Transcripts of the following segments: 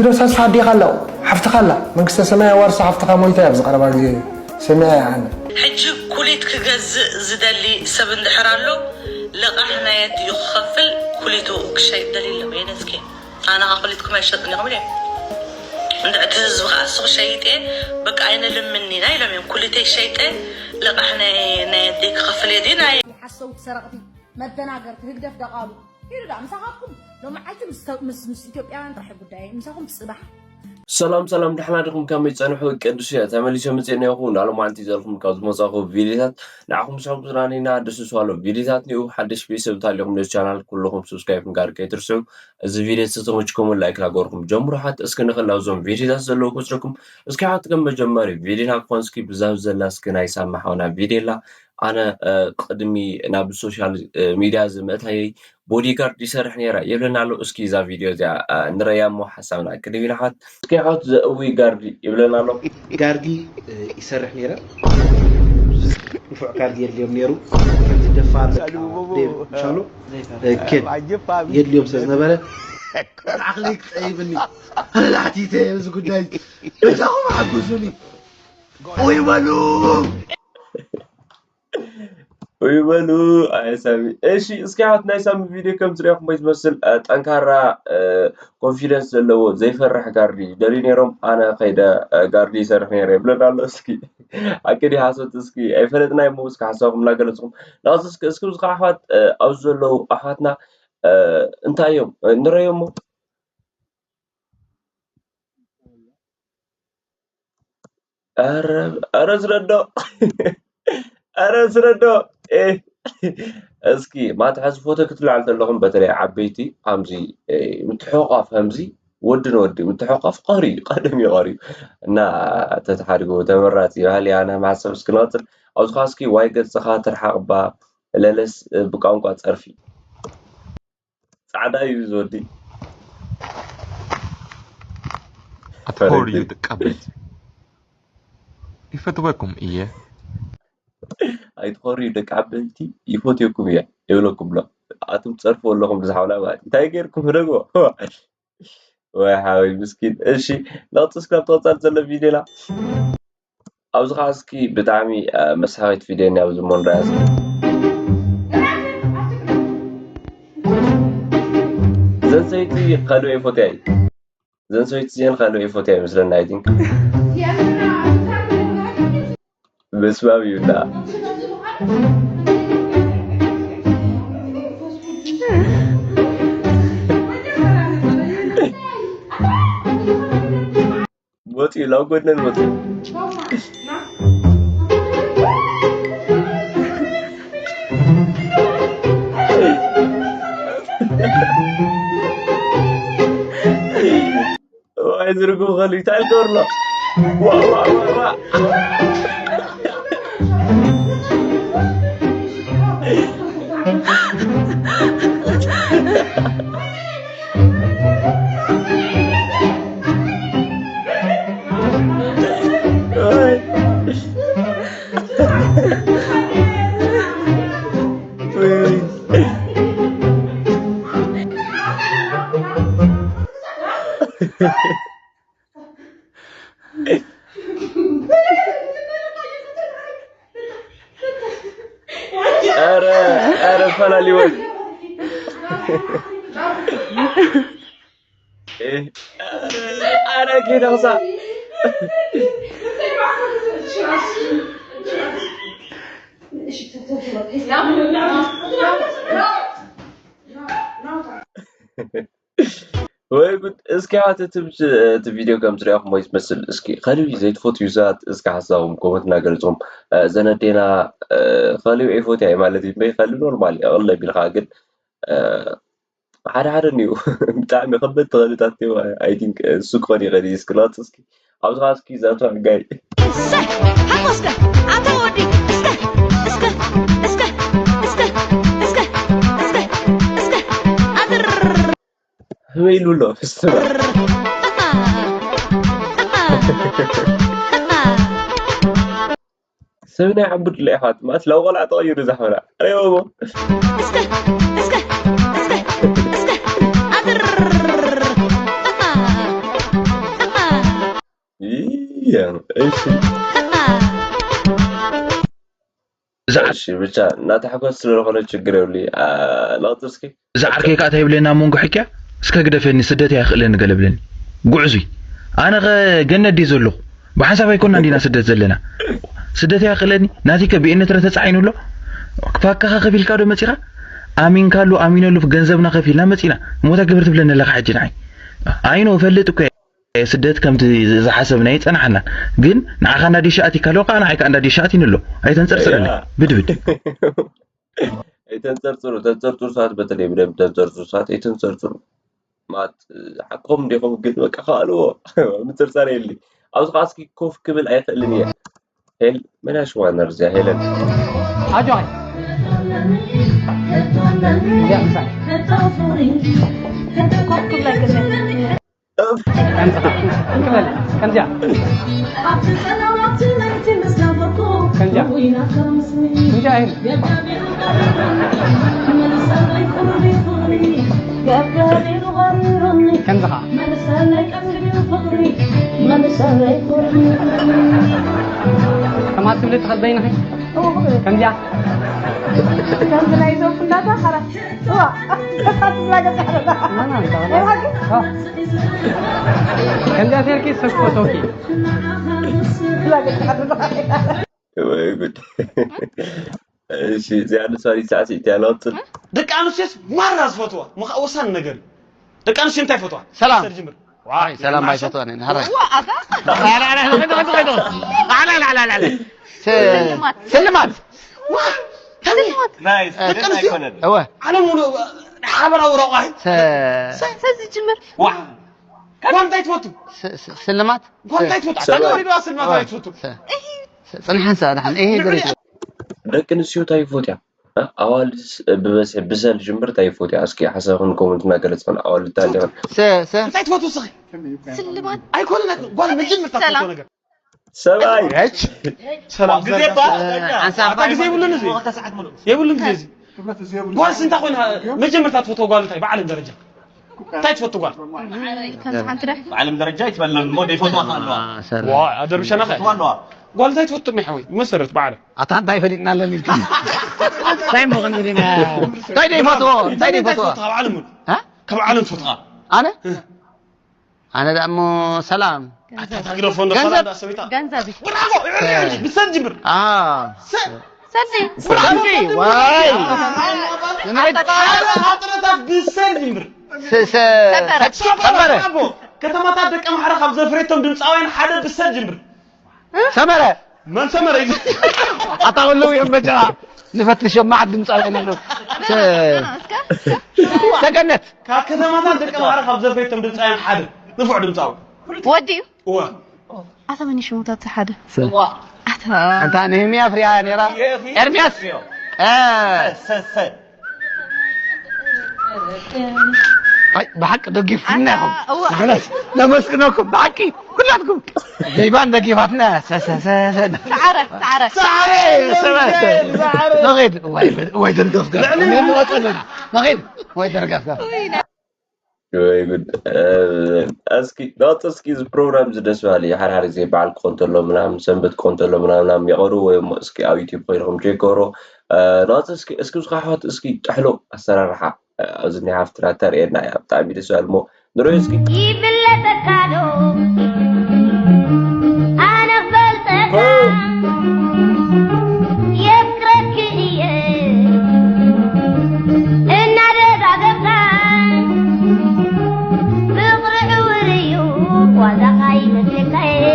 ዶ ተስፋ ኣዴኻ ኣላ፣ ሓፍትኻ ኣላ፣ መንግስተ ሰማይ ኣዋርሳ ሓፍትኻ ሞይታ እያ ኣብዚ ቀረባ ግዜ ሰሚዐ እየ ኣነ። ሕጂ ኩሊት ክገዝእ ዝደሊ ሰብ እንድሕር ኣሎ ልቓሕ ናይ ኣዲኡ ክኸፍል ኩሊቱ ክሸይጥ ደልዩ ኣሎ። የነዝኪ ኣነ ኸዓ ኩሊትኩም ኣይሸጥን ኢኹም ኢለ። እንድሕር እቲ ህዝቢ ኸዓ እሱ ክሸይጥ እየ በቃ ኣይንልምንና ኢሎም እዮም። ኩሊተይ ሸይጠ ልቓሕ ናይ ናይ ኣደይ ክኸፍል እየ ድዩ ናይ ሓሰውቲ ሰረቕቲ መደናገርቲ ህግደፍ ደቓሉ ሂዱ ደኣ ምሳኻትኩም ሎምዓልቲ ምስ ምስ ምስ ኢትዮጵያውያን ጥራሕ ጉዳይ ምሳኹም ጽባሕ ሰላም ሰላም፣ ደሕና ዲኹም? ከመይ ጸንሑ? ቅዱስ እየ ተመሊሰ መጽእ ነኹ። ናሎም ዓንቲ ዘልኩም ካብ ዝመጻኹ ቪዲዮታት ንዓኹም ሰብቱናኒና ደስስዋሎ ቪዲዮታት ኒኡ ሓድሽ ቤተሰብ ታሊኹም ነዚ ቻናል ኩልኹም ሰብስክራይብ ምግባር ከይትርስዑ። እዚ ቪዲዮ ዝተመችኩም ላይክ ናገርኩም ጀምሩ። ሓት እስኪ ንኽእል ኣብዞም ቪዲዮታት ዘለዉ ቁጽርኩም እስኪ ሓት ከም መጀመሪ ቪዲዮና ክኾን እስኪ ብዛብ ዘላ እስኪ ናይ ሳማ ሓውና ቪዲዮ ኣላ። ኣነ ቅድሚ ናብ ሶሻል ሚድያ ዝምእታየይ ቦዲጋርድ ይሰርሕ ነይረ ይብለና ኣሎ። እስኪ እዛ ቪድዮ እዚኣ ንረያ እሞ ሓሳብና ቅድም ኢና ሓት እስኪ ሓት ዘእዊ ጋርዲ ይብለና ኣሎ። ጋርዲ ይሰርሕ ነይረ። ንፉዕ ጋርዲ የድልዮም ነይሩ። ከምዚ ደፋር በቃ ዴቭ ምሻሉ ክድ የድልዮም ስለ ዝነበረ ዓቕሊ ክጠይብኒ ኣነ ላሕቲተ እዚ ጉዳይ እዛኹም ሓግዙኒ ወይ በሉ። ይበሉ ኣየ ሳሚ። እሺ እስኪ ሓት ናይ ሳሚ ቪድዮ ከም ትሪኦ ክመይ ዝመስል ጠንካራ ኮንፊደንስ ዘለዎ ዘይፈርሕ ጋርዲ ደልዩ ነይሮም ኣነ ከይደ ጋርዲ ይሰርሕ ነይረ ይብለና ኣሎ። እስኪ ሓቂ ድዩ ሓሶት እስኪ ኣይፈለጥናይ እሞ እስኪ ሓሳብኩም እናገለፅኩም ናዚ እስኪ እስኪ ብዝካ ኣሕዋት ኣብዚ ዘለዉ ኣሕዋትና እንታይ እዮም ንረዮሞ። ኧረ ስረዶ ኧረ ስረዶ እስኪ ማትሐዚ ፎቶ ክትልዓል ተለኹም በተለይ ዓበይቲ ከምዚ ምትሕቋፍ ከምዚ ወዲ ንወዲ ምትሕቋፍ ቀሪ ቀደም እዩ ቀሪ እና ተተሓድጎ ተመራፂ ባህሊ ኣነ ማሰብ እስኪ ንቐፅል ኣብዚ ኸዓ እስኪ ዋይ ገፅኻ ትርሓቕባ ለለስ ብቋንቋ ፀርፊ ጻዕዳ እዩ ዝወዲ ኣትኾርዩ ደቂ ዓበይቲ ይፈትወኩም እየ ኣይትኾርዩ ደቂ ዓበይቲ ይፈትየኩም እየ ይብለኩም ኣሎ ኣቱም ትፀርፍዎ ኣለኹም ብዝሓውላ ማለት እንታይ ገይርኩም ህደግዎ ወይ ሓወይ ምስኪን እሺ ነቕፅስ ካብ ተቐፃል ዘሎ ቪድዮና ኣብዚ ከዓ እስኪ ብጣዕሚ መስሓቂት ቪድዮ እኒኣ ኣብዚ እሞ ንሪኣ እስኪ ዘን ሰይቲ ከልበ ይፎትያ እዩ ዘን ሰይቲ እዚአን ከልበ ይፎትያ ይመስለና ኣይ ቲንክ በስማም እዩ እና ወፂኡ ላብ ጎድነን ወፂኡ ዋይ ዝርጉም ከሉ ይታል ገርሎ ኧረ ኧረ ፈላሊወን ኧረ ጌታ ምሳ ወይ ጉድ እስኪ ኣትትም እቲ ቪድዮ ከም ትሪኦ ክሞ ዝመስል እስኪ ከልቢ ዘይትፈትዩ ሰባት እስኪ ሓሳቦም ኮመንት እናገለፅኩም ዘነዴና ከልቢ ኣይፎትያ ማለት እዩ ከልቢ ኖርማል ይቕለ ቢልካ ግን ሓደ ሓደ እኒኡ ብጣዕሚ ከበድቲ ኸልታት እዮም ኣይ ቲንክ እሱ ክኾን ይኽእል እዩ እስኪ ናት እስኪ ኣብዚ ኸዓ እስኪ ዛቱ ሕጋይ እስከ ሓጎስከ ኣታ ወዲ እስከ እስከ እስከ እስከ እስከ እስከ እስከ እስከ ኣትር ህበይ ኢሉ ኣሎ ፍስባ ሰብ ናይ ዓቡድ ኢኻ ማለት ላብ ቆልዓ ተቐይሩ ዛሕበና ረይቦሞ እስከ እስከ እስከ እስከ ኣትር እሺ። እዛ ዓር- እሺ፣ ብቻ እናተሓጎስ ስለዝኾነ ችግር የብሉ። አ፣ ለውጢ እስኪ። እዛ ዓርከይ ከዓ እንታይ ይብለና ኣብ መንጎ ሕክያ፣ "እስከ ግደፈኒ፣ ስደት ኣይኽእለኒ" ገለ ብለኒ። ጉዕዙይ። ኣነ ኸ ገነት ድየ ዘለኹ? ብሓንሳብ ኣይኮና እንዲና ስደት ዘለና። ስደት ኣይኽእለኒ፣ ናቲከ ብኤነትረ ተጻዒኑ ኣሎ። ፋካኻ ከፊልካ ዶ መጺኻ? ኣሚንካሉ፣ ኣሚነሉ፣ ገንዘብና ከፊልና መጺና። እሞታ ግብር ትብለኒ ኣለኻ ሕጂ ንዓይ? ኣይኖ፣ እፈልጥ እኮ እየ። ስደት ከምቲ ዝሓሰብናዮ ኣይጸናሓናን። ግን ንዓኻ እንዳ ዲሻ ኣቲካ ኣሎ፣ ከዓ ንዓይ ከዓ እንዳ ዲሻ ኣቲኒ ኣሎ። ኣይተንጸርጽረኒ። እያ። ብድብድ። ኣይተንጸርጽሩ፣ ተንጸርጽሩ ሰባት በተለይ ብደንብ ተንጸርጽሩ ሰባት ኣይተንጸርጽሩ። ማለት ሓቆም እንዲኹም ግን በቃ ከኣልዎ። ምጽርጻር የለ። ኣብዚ ከዓ እስኪ ኮፍ ክብል ኣይኽእልን እየ። ሄል፣ መን እያ ሽማ ነርዚኣ? ሄለን። ኣጆይ። እዚኣ ምሳይ። ኮፍ ክብላ ይገሰ። ከምዚኣ። ከምዚኣ። ከምዚኣ ኢሉ። ከምዚ ኸዓ። ከማት ክብሊ ትኽእል በይንኺ? ከምዚኣ። ከምዚ ናይ ዞም ፍላታ ኸራ። ዋ፣ ተሳትፍ ላገጽ ሓረዳ። ማና እንታ ናይ ሓቂ? ዋ። ከምዚኣ ሴርኪ ሰብ ክፈትወኪ። ላገጽ ሓረዳ። ወይ ጉድ። እሺ፣ እዚኣ ንሳ ሳዕስዒት እያ፣ ለውጥን። ደቂ ኣንስትዮስ ማራ ዝፈትዋ፣ ምኻ ወሳኒ ነገር እዩ። ደቂ ኣንስትዮ እንታይ ይፈትዋ? ሰላም። ሰር ጅምር። ዋይ፣ ሰላም ኣይፈትዋን እየን፣ ሃራይ። ዋ፣ ኣታ? ኣላ፣ ኣላ፣ ኣላ፣ ኣላ፣ ኣላ፣ ኣላ፣ ኣላ፣ ኣላ። ስ-፣ ስልማት። ስልማት። ዋ፣ ከመይ? ስልማት። ናይስ፣ ደቂ ግን ኣንስትዮ ኣይኮነን። እወ። ዓለም ሙሉ ሓበራዊ ረቋሒ። ሰ-፣ ሰ-፣ ሰ-፣ ዝጅምር። ዋ፣ ጓል እንታይ ትፈቱ? ስ-፣ ስ-፣ ስልማት። ጓል እንታይ ትፈቱ? ኣታ ሰብኣይ። ገበሪ ዶ ስልማት ዋ። ኣይትፈቱ? ሰ-፣ እሂ። ስ-፣ ጽንሐን ሰ-፣ ደሓን። እሂ፣ ንዕሊ። ድረይ። ደቂ ኣንስትዮ እንታይ ይፈትያ? እ? ኣዋልድስ ብበዝሒ ብሰል ጅምር እንታይ ይፈትያ? እስኪ ሓሳብክን ኮመንት እናገለጽክን ኣዋልድ እንታይ ኣለኽን? ሰ-፣ ሰ-፣ እንታይ ትፈቱ እስኺ? ስልማት። ኣይኮነን፣ ጓል መጀመርታ ሰላም። ትፈትዎ ነገር። ሰብኣይ። ሄች። ሰላም ግዜ ዘርጋ። ባ-፣ ኣንሳ ኣታ ግዜ ይብሉን እዚ። ክልተ ሰዓት ሙሉእ። የብሉን ግዜ እዚ። ጓልስ እንታይ ኮይና መጀመርታ ትፈትዎ ጓል እንታይ? ብዓለም ደረጃ። እንታይ ትፈቱ ጓል? ከምዚ ሓንቲ ዶ? ብዓለም ደረጃ ኣይትበለን እሞ ደይፈትዋ ከ ኣለዋ። አ፣ ሰላም። ዋ፣ ኣደርብሸና ከ? ትፈትዋ ኣለዋ። ጓል እንታይ ትፈቱ እሞ ሓወይ? መሰረት ብዓለም። ኣታ እንታይ ፈሊጥና ኣለና ኢልካ? እንታይ እሞ ክንብል ኢና? እንታይ ደይፈትዎ? እንታይ እንታይ ደይፈትዎ? ትፈቱ ካብ ዓለም እውን? እ? ካብ ዓለም ትፈቱ ከ? ኣነ? እ። ኣነ ደኣ እሞ ሰላም። ኣታ ታግደፎ እንዶ ገንዘብ። ሰላም ደኣ ሰበይታ። ገንዘብ እዩ። ብራቮ! እ። ብሰል ጅምር። አ። ሰ-፣ ሰልዲ። ብራቮ! ዋይ! ኣታ ንመሬት ኣታ ሓደ ኣጥረታት ብሰል ጅምር። ሰ-፣ ሰ-፣ ሰበረ። ሰበረ። ብራቮ! ከተማታት ደቂ ኣምሓራ ካብ ዘፍረየቶም ድምፃውያን ሓደ ብሰል ጅምር። ሰመረ። መን ሰመረ እዩ? ኣታ ኩሉ እዮም በጃ ንፈትሾም መዓት ድምፃውያን ኣለዉ። ሰ-፣ እስከ፣ እስከ። ሰገነት። ካብ ከተማታት ደቂ ኣምሓራ ካብ ዘፍረየቶም ድምፃውያን ሓደ ንፉዕ ድምፃዊ። ወዲ እዩ? እወ። ኣታ መን እዩ ሽሙ እቲ ሓደ? ሰ-፣ ኣታ። ኣንታ ነህምያ ፍርያ ነይራ። ኤርሚያስ። እ። ሰ-፣ ሰ-፣ ሰ-፣ ኣይ፣ ብሓቂ ደጊፉና ኢኹም። ኣታ፣ እወ። ማለት፣ ነመስግነኩም፣ ብሓቂ፣ ኩላትኩም። ሌባን ደጊፋትና፣ ሰ-፣ ሰ-፣ ሰ-፣ ሰ-፣ ሰዓረ፣ ሰዓረ። ሰዓረ፣ ሰዓረ። ሰዓረ። ንኸይድ፣ ወይ፣ ወይ ደርገፍ ገፍ። ልዕሊ ንወፀ ኣለና። ንኸይድ፣ ወይ ደርገፍ ገፍ። ውይ፣ ወይ ጉድ። እ፣ እስኪ፣ ናውቲ እስኪ፣ እዚ ፕሮግራም እዚ ደስ በሃሊ እዩ። ሓደ ሓደ ግዜ በዓል ክኾን ተሎ ምናምን፣ ሰንበት ክኾን ተሎ ምናምን፣ ምናምን የቕርቡ ወይ እሞ እስኪ ኣብ ዩቲዩብ ኮይንኩም ቼክ ገብሮ። እ፣ ናውቲ እስኪ፣ እስኪ፣ እስኪ፣ ኣሕዋት፣ እስኪ፣ ጥሕሎ ኣሰራርሓ ኣብዚ ናይ ሃፍትና ተርእየና እያ። ብጣዕሚ ደስ ይበል እሞ ንሪኦ እስኪ። ይፍለጠካ ዶ ኣነ ክፈልጠካ የፍቅረኪ እየ እናደጋገምካ ፍቅሪ ዕውር እዩ ዋዛኻ ይመስለካ እየ።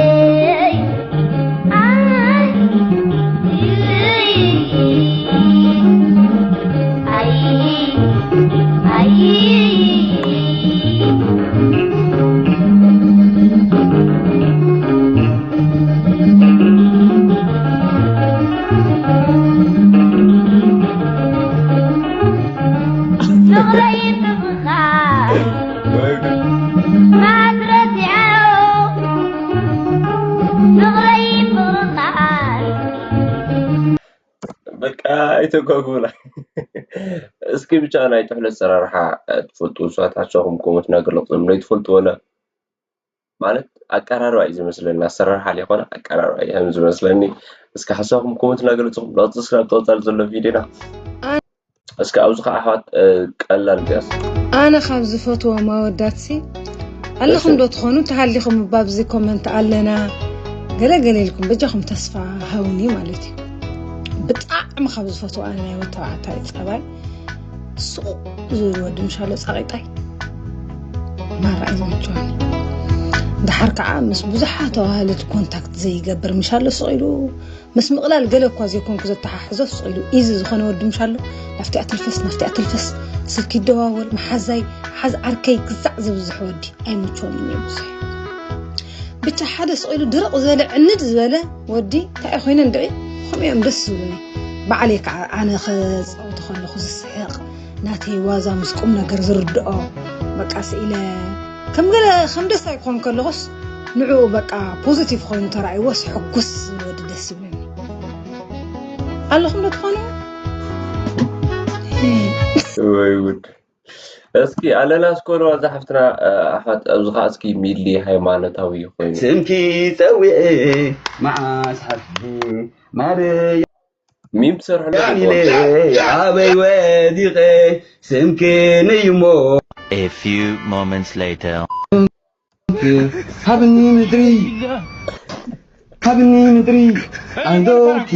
በቃ ኣይተጓጉላ። እስኪ ብቻ ናይ ጥሕሎ ኣሰራርሓ ትፈልጡ ሰባት ሓሳብኩም ኮመንት እናገለጽኩም ዶ ትፈልጡ ወላ? ማለት ኣቀራርባ እዩ ዝመስለኒ፣ ኣሰራርሓ ዘይኮነ ኣቀራርባ እዩ ከም ዝመስለኒ። እስኪ ሓሳብኩም ኮመንት እናገለፅኩም፣ ብቐፅሊ እስኪ ናብ ቀፃሊ ዘሎ ቪድዮና። እስኪ ኣብዚ ከዓ ኣሕዋት ቀላል ቢያስ። ኣነ ካብ ዝፈትዎም ኣወዳትሲ ኣለኹም ዶ ትኾኑ? ተሃሊኹም እባ ኣብዚ ኮመንት ኣለና ገለ ገለ ኢልኩም በጃኹም ተስፋ ሃውኒ ማለት እዩ። ብጣዕሚ ካብ ዝፈትዎ ኣነ ናይ ወተባዕታይ ፀባይ ሱቕ ዝብል ወዲ ምሻሎ ፃቂጣይ ማራ እዩ ዝምችወኒ። ድሓር ከዓ ምስ ብዙሓት ተዋህልቲ ኮንታክት ዘይገብር ምሻሎ ሱቕ ኢሉ ምስ ምቕላል ገለ እኳ ዘይኮንኩ ዘተሓሕዞ ሱቕ ኢሉ ኢዚ ዝኾነ ወዲ ምሻሎ ናፍቲኣ ትልፈስ ናፍቲኣ ትልፈስ ስልኪ ይደዋወል መሓዛይ ሓዝ ዓርከይ ግዛዕ ዝብዝሕ ወዲ ኣይምችወንን እዩ ብዙሕ። ብቻ ሓደ ሱቕ ኢሉ ድርቕ ዝበለ ዕንድ ዝበለ ወዲ እንታይ ኮይነ እንድዒ ከምኡ እዮም ደስ ዝብሉኒ። ባዕለይ ከዓ ኣነ ክፃወት ከለኹ ዝስሕቕ ናተይ ዋዛ ምስ ቁም ነገር ዝርድኦ በቃ ስኢለ ከም ገለ ከም ደስታይ ክኾን ከለኹስ ንዕኡ በቃ ፖዚቲቭ ኮይኑ ተራእይዎስ ሕጉስ ዝብል ወዲ ደስ ይብለኒ። ኣለኹም ዶ ትኾኑ? ወይ ጉድ። እስኪ ኣለና እስኮ ንዋ ዝሓፍትና ኣሕዋት ኣብዚ ከዓ እስኪ ሚሊ ሃይማኖታዊ ኮይኑ ስምኪ ፀዊዐ መዓስ ሓፍቲ ማርያ ሚም ትሰርሐሉ ኢለ ኣበይ ወዲቐ ስምኪ ንይሞ A few moments later. ሃብኒ ምድሪ ሃብኒ ምድሪ ኣንዶኪ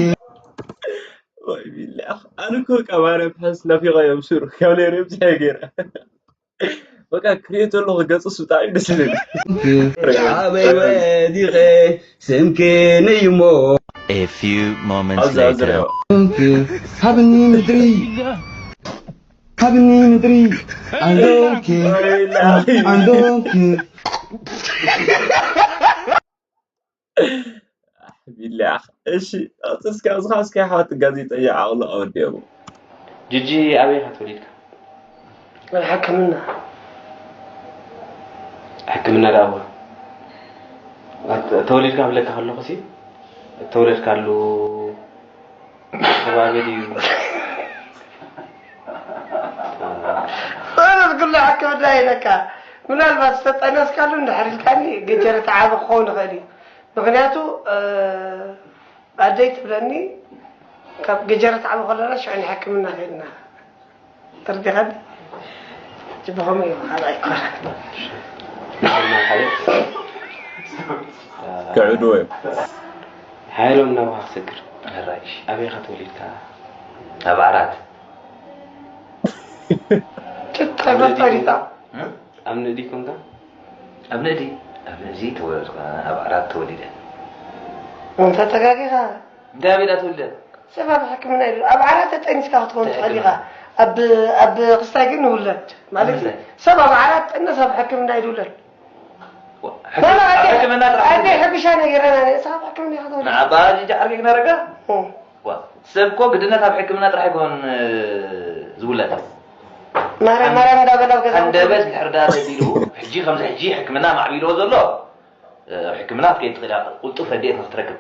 ወይ ቢላ ኣነ እኮ በቃ ማርያም ሓስ ናፊቐ እዮም ሱር ካብ ናይ ሬም ዝሐ ገይረ በቃ ክሪኦ ዘለኹ ገፅስ ብጣዕሚ ደስ ዝብል ኣበይ ወዲቐ ስምኪ ንይሞ A few moments ኣብዚ ኣብዚ later. ሪኦ ሃብኒ ምድሪ ሃብኒ ምድሪ ኣንዶኪ ኣንዶኪ ቢላ እሺ እስኪ ኣብዚ ከዓ እስኪ ኣሕዋት ጋዜጠኛ ዓቕሉ ኣወዲኦም ጂጂ ኣበይ ኢኻ ተወሊድካ? ሕክምና ሕክምና ደኣ እዋ ኣት- ተወሊድካ ክብለካ ከለኹ ሲ እተወለድካሉ ከባቢ ድዩ? ማለት ኩሉ ሕክምና ኢለካ ምናልባት ዝተጠነስካሉ እንድሕር ኢልካኒ ገጀረ ተዓበ ክኸውን ይኽእል እዩ። ምክንያቱ ኣደይ ትብለኒ ካብ ገጀረ ተዓበ ከለና ሽዑ ንሕክምና ከድና ተርዲኻኒ ብኸምኡ እዩ ካልኣይ ኮረ ክዕድዎ እዮም ሓይሎም ናብኻ ክሰግር ኣበይ ኢኻ ተወሊድካ? ኣብ ዓራት ጭጠበት ጠሪጣ ኣብ ንእዲ ኮንካ? ኣብ ንእዲ ኣብ ንእዲ ተወለድካ ኣብ ዓራት ተወሊደ እንተ ተጋጊኻ እንታይ ኣበይ ዳ ተወልደ? ሰብ ኣብ ሕክምና ኢሉ ኣብ ዓራት ተጠኒስካ ክትኮን ትኽእል ኢኻ ኣብ ኣብ ክስታይ ግን ንውለድ ማለት እዩ ሰብ ኣብ ዓራት ጠነስ ኣብ ሕክምና ይድውለድ ሕክምና ጥራሕ ኣደ ሕብሻ ነጊረና ንእስኻ ኣብ ሕክምና ኢኻ ተወሊድ ንዓባ ጅጃ ዓርኪ ክነረጋ ዋ ሰብ እኮ ግድነት ኣብ ሕክምና ጥራሕ ይኮን ዝውለድ ማርያም ማርያም እንዳበላ ኣብ ገዛ ሃንደበት ድሕር ዳ ተቢሉ ሕጂ ከምዚ ሕጂ ሕክምና ማዕቢልዎ ዘሎ ሕክምና ክትከይድ ትኽእል ኢኻ ቁልጡፍ ረድኤት ንክትረክብ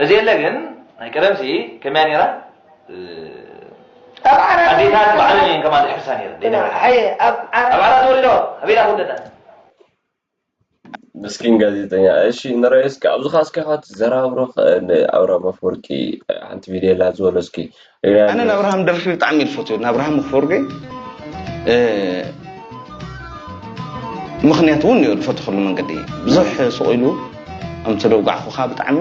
እዚ የለ ግን ናይ ቀደምሲ ከመያ ነይራ ኣብ ዓራት ኣዴታት ባዕለን እየን ከማን ድሕርሳ ነይረን ደይነበረ ሓየ ኣብ ዓራት ኣብ ዓራት ተወሊዶ ኣበይ ዳ ተወለዳ ምስኪን ጋዜጠኛ እሺ ንረኣይ እስኪ ኣብዚ ኻስኪ ኻት ዘራብሮ ንኣብራም ኣፈወርቂ ሓንቲ ቪድዮ ላ ዝበሎ እስኪ ኣነ ናብርሃም ደርፊ ብጣዕሚ እየ ዝፈትዮ ናብርሃም ኣፈወርቂ ምኽንያት እውን እዮ ዝፈትኸሉ መንገዲ ብዙሕ ስቕ ኢሉ ኣምተደውጋዕኹኻ ብጣዕሚ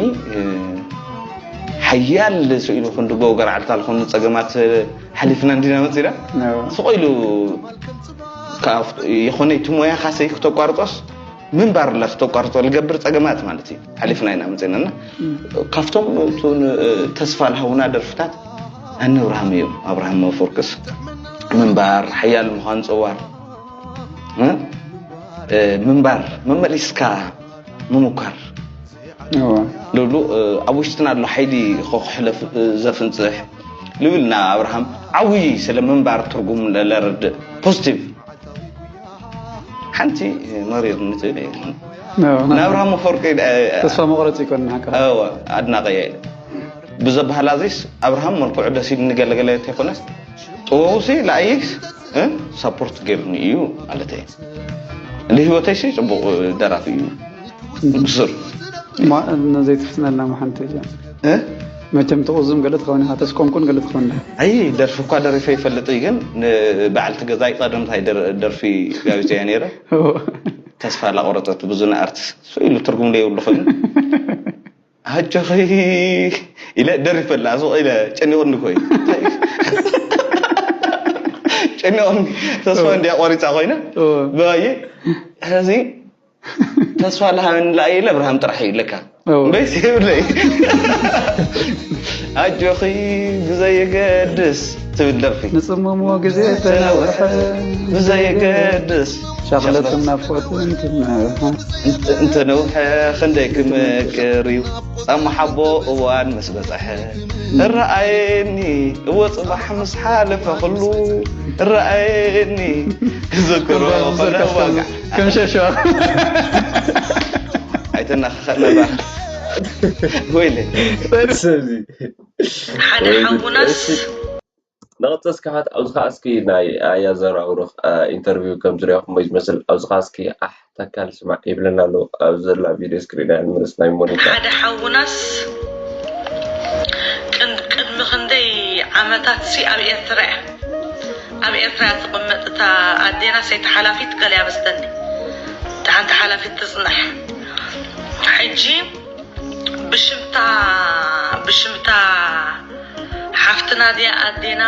ሓያል ስኢሉ ክንዲ ጎ ገርዓልታ ዝኾኑ ፀገማት ሓሊፍና እንዲና መፂና ስቕ ኢሉ ይኾነ እቲ ሞያኻ ሰይ ክተቋርጦስ ምንባር ላ ክተቋርጦ ልገብር ፀገማት ማለት እዩ ሓሊፍና ኢና መፅና እና ካብቶም ተስፋ ልሃውና ደርፍታት ኣነ ኣብርሃም እዮም ኣብርሃም መፈርቅስ ምንባር ሓያል ምዃን ፀዋር ምንባር መመሊስካ ምሙካር ልብሉ ኣብ ውሽጥና ኣሎ ሓይሊ ኮክሕለ ዘፍንፅሕ ልብል ና ኣብርሃም ዓብዪ ስለ ምንባር ትርጉም ለረድእ ፖዚቲቭ ሓንቲ መሪር ንትእል ናብርሃም መፈርቂ ተስፋ መቁረፂ ይኮን ሓካ ኣድናቀየ ብዘበሃላ ዚስ ኣብርሃም መልክዑ ደስ ኢልኒ ገለገለ ተይኮነስ ጥበቡሲ ለኣይስ ሳፖርት ገይሩኒ እዩ ማለት እየ ንህይወተይሲ ፅቡቅ ደራፊ እዩ ብሱር ዘይትፍትነልና መሓንቲ እያ። መቸም ትቕዙም ገለ ትኸውን ኢኻ፣ ተስቆንቁን ገለ ትኸውን። ኣይ ደርፊ እኳ ደሪፈ ይፈልጥ እዩ፣ ግን ንበዓልቲ ገዛይ ቀደምታይ ደርፊ ጋቢዘያ ነይረ። ተስፋ ላቆረፀት ብዙ ንኣርትስ ኢሉ ትርጉም ዘይብሉ ኮይኑ ኣጆኺ ኢለ ደሪፈላ ሱቕ ኢለ ጨኒቑኒ ኮይ ጨኒቑኒ ተስፋ እንዲያ ቆሪፃ ኮይነ ብባየ ሕዚ ተስፋ ለሃበኒ ለኣየለ ኣብርሃም ጥራሕ እዩ ለካ እምበይስ የብለይ ኣጆኺ ብዘየገድስ ትብል ደርፊ ንፅሙሙ ግዜ ተነውሐ ብዘየገድስ ሻቕለትን ናፍቆትን እንትነውሐ እንተ ነውሐ ክንደይ ክምቅር እዩ ጻማ ሓቦ እዋን ምስ በጸሐ እረኣየኒ እወ ጽባሕ ምስ ሓለፈ ኩሉ እረኣየኒ ክዘክሮ ኮነ ዋጋ ከም ሸሸዋ ኣይተናኸኸና ባ ወይለ ሓደ ሓውናስ ንቐፅል እስኪ ሓት ኣብዚ ከዓ እስኪ ናይ ኣያ ዘርኣብሩኽ ኢንተርቪው ከም ዝሪኦ ክሞ ዝመስል ኣብዚ ከዓ እስኪ ኣሕ ተካል ስማዕ ይብለና ኣሎ ኣብዚ ዘላ ቪድዮ ስክሪን እያ ንምልስ ናይ ሞኒካ ሓደ ሓውናስ ቅድሚ ክንደይ ዓመታት ሲ ኣብ ኤርትራ እያ ኣብ ኤርትራ እያ ትቕመጥ እታ ኣዴና ሰይቲ ሓላፊት ገለ እያ መስለኒ እታ ሓንቲ ሓላፊት ትፅናሕ ሕጂ ብሽምታ ብሽምታ ሓፍትና ድያ ኣዴና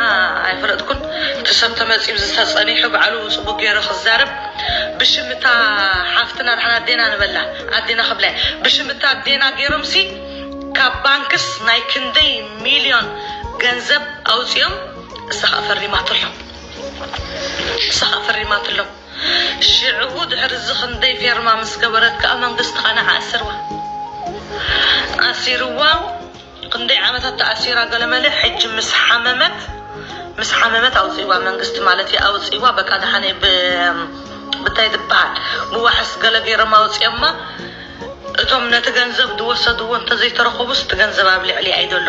ኣይፈለጥኩን እቲ ሰብ ተመፂኡ ዝተፀኒሑ ባዕሉ ፅቡቅ ገይሩ ክዛረብ ብሽምታ ሓፍትና ድሓን ኣዴና ንበላ ኣዴና ክብላ ብሽምታ ኣዴና ገይሮምሲ ካብ ባንክስ ናይ ክንደይ ሚልዮን ገንዘብ ኣውፂኦም እሳ ከዓ ፈሪማትሎም እሳ ከዓ ፈሪማትሎም ሽዕኡ ድሕሪ እዚ ክንደይ ፌርማ ምስ ገበረት ከዓ መንግስቲ ከዓ ንዓ ኣስርዋ ኣሲርዋ ክንደይ ዓመታት ተኣሲራ ገለመለ ሕጂ ምስ ሓመመት ምስ ሓመመት ኣውፅእዋ መንግስቲ ማለት እዩ ኣውፅእዋ በቃ ደሓነ ብታይ ዝበሃል ብዋሕስ ገለ ገይሮም ኣውፅኦማ እቶም ነቲ ገንዘብ ዝወሰድዎ እንተዘይተረኸቡስ እቲ ገንዘብ ኣብ ልዕሊ ኣይደሎ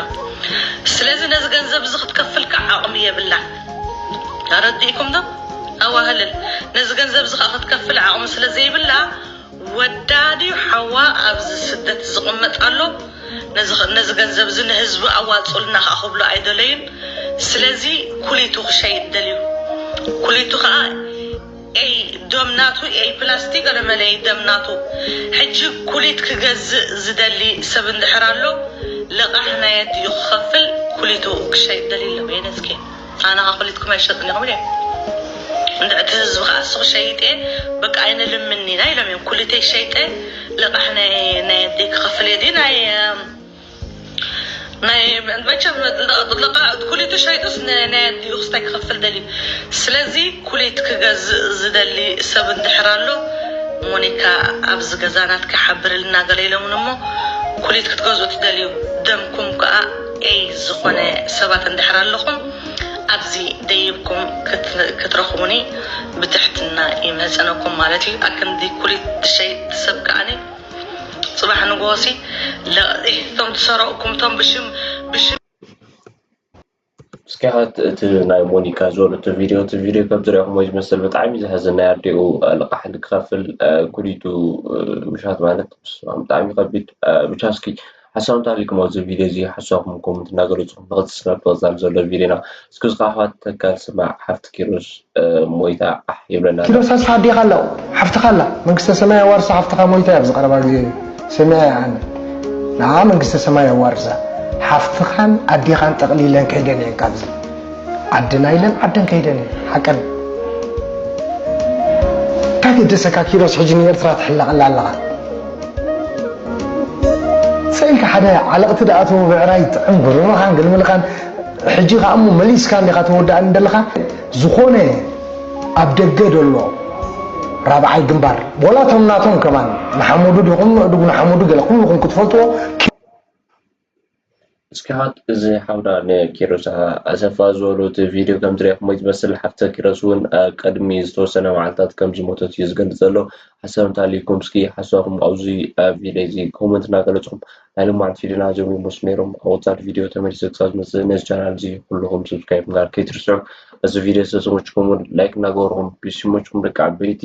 ስለዚ ነዚ ገንዘብ እዚ ክትከፍል ከዓ ዓቕሚ የብላን ኣረዲእኩም ዶ ኣዋህልል ነዚ ገንዘብ እዚ ከዓ ክትከፍል ዓቕሚ ስለ ዘይብላ ወዳ ድዩ ሓዋ ኣብዚ ስደት ዝቕመጥ ኣሎ ነዚ ገንዘብ እዚ ንህዝቢ ኣዋፅኡልና ከዓ ክብሎ ኣይደለዩን ስለዚ ኩሊቱ ክሸይጥ ደልዩ ኩሊቱ ከዓ ኤይ ደም ናቱ ኤይ ፕላስቲ ገለመለ ኤይ ደም ናቱ ሕጂ ኩሊት ክገዝእ ዝደሊ ሰብ እንድሕር ኣሎ ልቓሕ ናይ ኣዲኡ ክኸፍል ኩሊቱ ክሸይጥ ደልዩ ኣሎ በየነ እስኪ ኣነ ከዓ ኩሊትኩም ኣይሸጥን ኢኹም ኢለ እንድዕቲ ህዝቢ ከዓ እሱ ክሸይጥ እየ በቃ ኣይንልምን ኢና ኢሎም እዮም ኩሊተይ ሸይጠ ልቓሕ ናይ ናይ ኣደይ ክኸፍል እየ ድዩ ናይ ናይ መቸም ኩሊቱ ሸይጡስ ናይ ኣዲኡ ክስታይ ክኸፍል ደልዩ ስለዚ ኩሊት ክገዝእ ዝደሊ ሰብ እንድሕር ኣሎ ሞኒካ ኣብዚ ገዛ ናትካ ሓብርልና ገለ ኢሎምን እሞ ኩሊት ክትገዝኡ ትደልዩ ደምኩም ከዓ ኤይ ዝኾነ ሰባት እንድሕር ኣለኹም ኣብዚ ደይብኩም ክትረኽቡኒ ብትሕትና ይምህፀነኩም ማለት እዩ ኣክንዲ ኩሊት ትሸይጥ ሰብ ከዓኒ ፅባሕ ንግሆሲ ለቒሕቶም ዝሰረቕኩም እቶም ብሽም ብሽም እስኪ ሓት እቲ ናይ ሞኒካ ዝበለቶ ቪድዮ እቲ ቪድዮ ከም ዝሪኦኹሞ ዝመስል ብጣዕሚ ዘሕዝን ናይ ኣዴኡ ልቓሕ ንክኸፍል ኩሊቱ ምሻት ማለት ብጣዕሚ ከቢድ ብቻ እስኪ ሓሳብ እንታይ ኣለኩም ኣብዚ ቪድዮ እዚ ሓሳብኩም ኮመንት እናገለፅኩም ንቕፅል ናብ ብቕፃል ዘሎ ቪድዮና እስኪ እዚ ከዓ ኣሕዋት ተካል ስማዕ ሓፍቲ ኪሮስ ሞይታ ዓሕ ይብለና ኣሎ። ኪሮስ ኣስፋ ኣዴኻ ኣላ፣ ሓፍትኻ ኣላ፣ መንግስተ ሰማይ ኣዋርሳ ሓፍትኻ ሞይታ እያ ኣብዚ ቀረባ ግዜ ሰሚዐ እየ ኣነ። ንዓ መንግስተ ሰማይ ኣዋርሳ። ሓፍትኻን ኣዴኻን ጠቕሊለን ከይደን እየን ካብዚ። ዓድና ኢለን ዓደን ከይደን እየን። ሓቀን። እንታይ ገደሰካ ኪሮስ ሕጂ ንኤርትራ ትሕለቐላ ኣለኻ? ሰኢልካ ሓደ ዓለቕቲ ደኣ እቶም ብዕራይ ጥዕም ግርምኻን ግልምልኻን ሕጂ ከኣ እሞ መሊስካ እንዲኻ ተወዳእኒ ዘለኻ ዝኾነ ኣብ ደገ ደሎ ራብዓይ ግንባር ወላ እቶም ናቶም ከማን ንሓመዱ ዲኹም ንእዱግ ንሓመዱ ገለ ኩልኹም ክትፈልጥዎ እስኪ ሓት እዚ ሓውና ንኪሮስ ኣሰፋ ዝበሎ እቲ ቪድዮ ከም ዝሪኢኹሞ ዝመስል ሓፍተ ኪሮስ እውን ቅድሚ ዝተወሰነ መዓልታት ከም ዝሞተት እዩ ዝገልፅ ዘሎ ሓሳብ እንተሃልዩኩም እስኪ ሓሳብኩም ኣብዚ ቪድዮ እዚ ኮመንት እናገለፅኩም ናይ ልማዓት ቪድዮና ጀምሩ ምስ ነይሮም ኣብ ወፃል ቪድዮ ተመሊሰ ክሳብ ዝመፅእ ነዚ ቻናል እዚ ኩልኹም ሰብስክራይብ ምግባር ከይትርስዑ እዚ ቪድዮ ዝተመችኩም እውን ላይክ እናገበርኩም ቢሲሞችኩም ደቂ ዓበይቲ